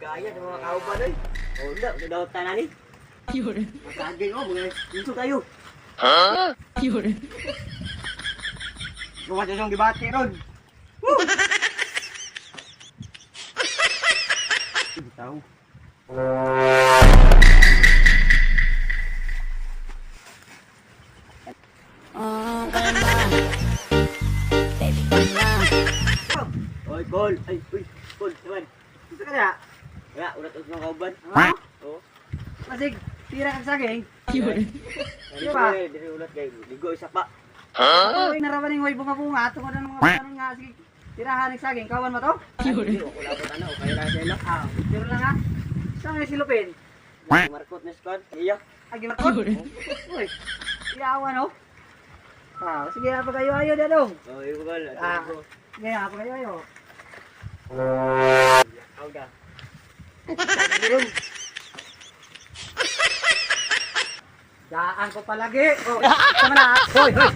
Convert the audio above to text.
Kaya sa mga kauban oy. Oh, na, daw tanan ni. Saging oh, mga inso tayo. Gawa sa siyang gibati ron. Woo! Tao. Oh, kalma. Baby, kalma. Oy, Col. Ay, uy, Col, naman. Gusto ka na? Wala, urat ut mga kauban. Ha? Oh. Masig, tira kang saging. Dili ba? Dili ulat kay ligo isa pa. Huh? Narawan yung way bunga-bunga. Tungod na mga tanong nga. Sige, tirahan ng saging. Kawan mo to? Ay, dili ko labot ana, okay lang sila. Ah, tiro lang ha. Saan nga silupin? Markot ni Scott. Iya. Agi markot. Uy, iyawan oh. Ah, sige, apa kayo ayo dadong. Oh, iyo Col. Ah. Sige, apa kayo ayo. Aw da. Daan ko palagi. Oh, sama na. Hoy, hoy.